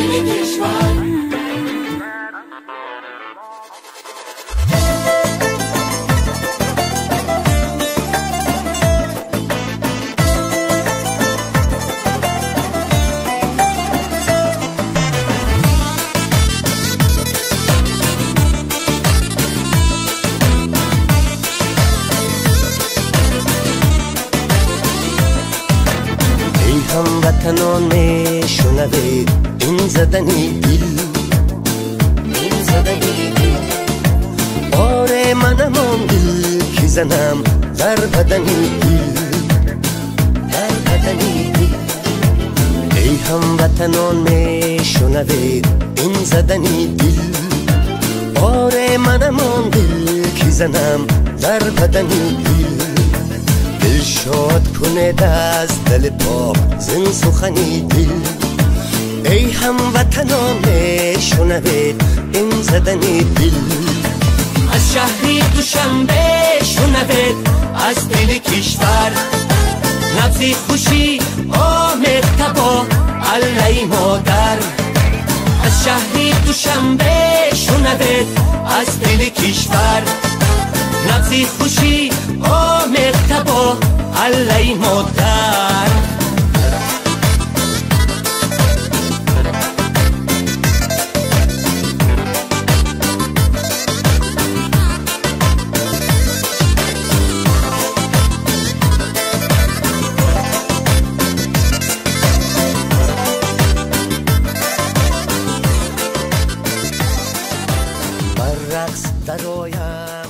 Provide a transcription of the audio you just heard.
دل کشور. هموطنان میشنوید این زدنی دل، این زدنی دل. آره منم آن دل که زنم در بدنی دل، در بدنی دل. ای هموطنان میشنوید این زدنی دل، آره منم آن دل که زنم در بدنی دل. دل شاد کند از دل پاک زین سخنی دل. ای هموطنان شنوید این زدنی دل. از شهری دوشنبه شنوید از دل کشور، نبض خوشی آمد تبا علی مادر. از شهری دوشنبه شنوید از دل کشور، نبض خوشی آمد تبا علی مادر. بر رقص درآیم.